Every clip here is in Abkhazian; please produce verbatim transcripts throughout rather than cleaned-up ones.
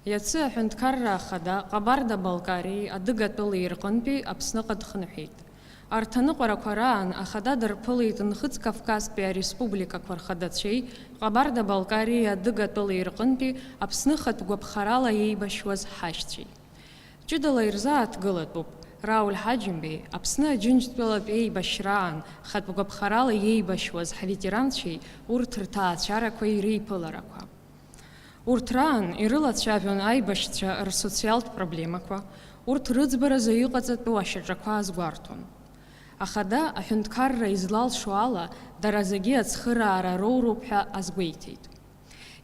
Иацы аҳәынҭқарра ахада Ҟабарда-Балкариеи Адыгатәылеи рҟынтәи Аԥсныҟа дхынҳәит. Арҭ аныҟәарақәа раан ахада дырԥылеит Нхыҵ Кавказтәи ареспубликақәа рхадацәеи Ҟабарда-Балкариеи Адыгатәылеи рҟынтәи Аԥсны хатә гәаԥхарала иеибашьуаз ҳашьцәеи. Ҷыдала ирзааҭгылатәуп Рауль Ҳаџьымбеи Аԥсны Аџьынџьтәылатә еибашьраан хатә гәаԥхарала иеибашьуаз ҳветеранцәеи урҭ рҭаацәарақәеи реиԥыларақәа. Урҭ раан ирылацәажәон аибашьцәа рсоциалтә проблемақәа, урҭ рыӡбаразы иҟаҵатәу ашьаҿақәа азгәарҭон. Ахада аҳәынҭқарра излалшо ала, дара зегьы ацхыраара роуроуп ҳәа азгәеиҭеит.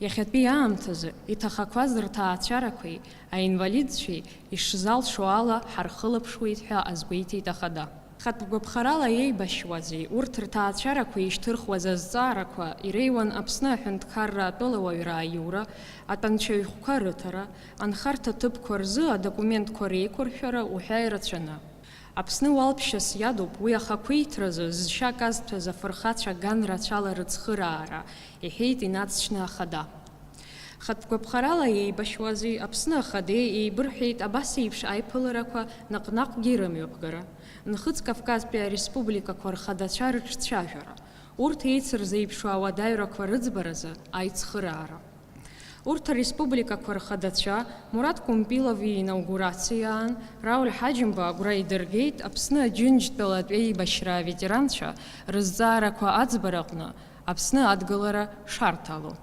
Иахьатәи аамҭазы иҭахақәаз рҭаацәарақәеи аинвалидцәеи ишзалшо ала ҳархылаԥшуеит ҳәа азгәеиҭеит ахада. Хатә гәаԥхарала иеибашьуази урҭ рҭаацәарақәа ишьҭырхуаз азҵаарақәа иреиуан Аԥсны аҳәынҭқарра атәылауаҩра аиура, атәанчаҩхәқәа рыҭара, анхарҭа ҭыԥқәа рзы адокументқәа реиқәыршәара уҳәа ирацәаны. Аԥсны уалԥшьас иадуп уи ахақәиҭразы зшьа казҭәаз афырхацәа ган рацәала рыцхыраара, иҳәеит инаҵшьны ахада. Хатә гәаԥхарала еибашьуази Аԥсны ахадеи еибырҳәеит абас еиԥш аиԥыларақәа наҟ-наҟгьы ирымҩаԥгара, Нхыҵ Кавказтәи ареспубликақәа рхадацәа рыҿцәажәара, урҭ еицырзеиԥшу ауадаҩрақәа рыӡбаразы аицхыраара. Урҭ ареспубликақәа рхадацәа Мурат Кумпилов иинаугурациа аан Рауль Ҳаџьымба агәра идыргеит Аԥсны Аџьынџьтәылатә еибашьра аветеранцәа рызҵаарақәа аӡбараҟны Аԥсны адгылара шарҭало.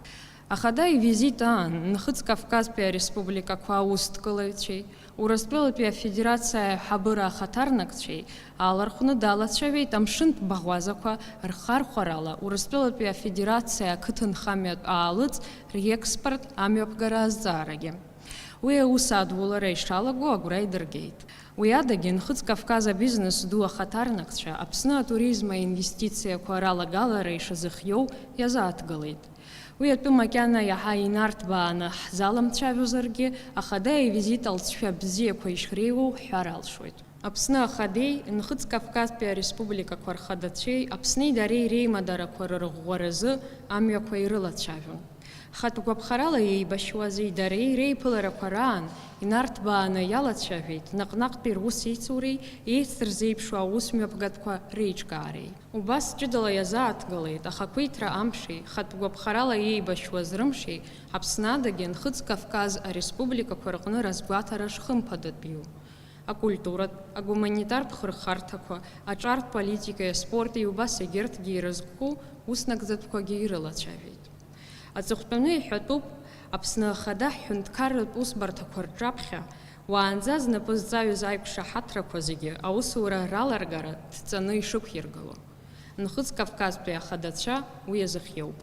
Ахада ивизит аан Нхыҵ Кавказтәи ареспубликақәа аусҭгылаҩцәеи, Урыстәылатәи Афедерациа аиҳабыра ахаҭарнакцәеи аалархәны далацәажәеит амшынтә баӷәазақәа рхархәарала Урыстәылатәи Афедерациа ақыҭанхамҩатә аалыҵ реекспорт амҩаԥгара азҵаарагьы. Уи аус адулара ишалаго агәра идыргеит. Уи адагьы Нхыҵ Кавказ абизнес ду ахаҭарнакцәа Аԥсны атуризм аинвестициақәа ралагалара ишазыхиоу иазааҭгылеит. Уи атәы макьана иаҳа инарҭбааны ҳзаламцәажәозаргьы, ахада ивизит алҵшәа бзиақәа ишреиуоу ҳҳәар алшоит. Аԥсны ахадеи Нхыҵ Кавказтәи ареспубликақәа рхадацәеи Аԥсни дареи реимадарақәа рырӷәӷәаразы амҩақәа ирылацәажәон. Хатә гәаԥхарала еибашьуази дареи реиԥыларақәа раан инарҭбааны иалацәажәеит наҟ-наҟтәи русеицуреи еицырзеиԥшу аус мҩаԥгатәқәа реиҿкаареи. Убас ҷыдала иазааҭгылеит ахақәиҭра амши, хатә гәаԥхарала иеибашьуаз рымши, Аԥсны адагьы Нхыҵ Кавказ ареспубликақәа рҟны разгәаҭара шхымԥадатәиу. Акультуратә, агуманитартә хырхарҭақәа, аҿартә политикеи аспорти убас егьырҭгьы ирызку ус нагӡатәқәагьы ирылацәажәеит. Аҵыхәтәаны иҳәатәуп, Аԥсны Ахада ҳҳәынҭқарратә усбарҭақәа рҿаԥхьа, уаанӡа знапы зҵаҩыз аиқәшаҳаҭрақәа зегьы аусура раларгара дҵаны ишықәиргыло. Нхыҵ Кавказтәи ахадацәа уи иазыхиоуп.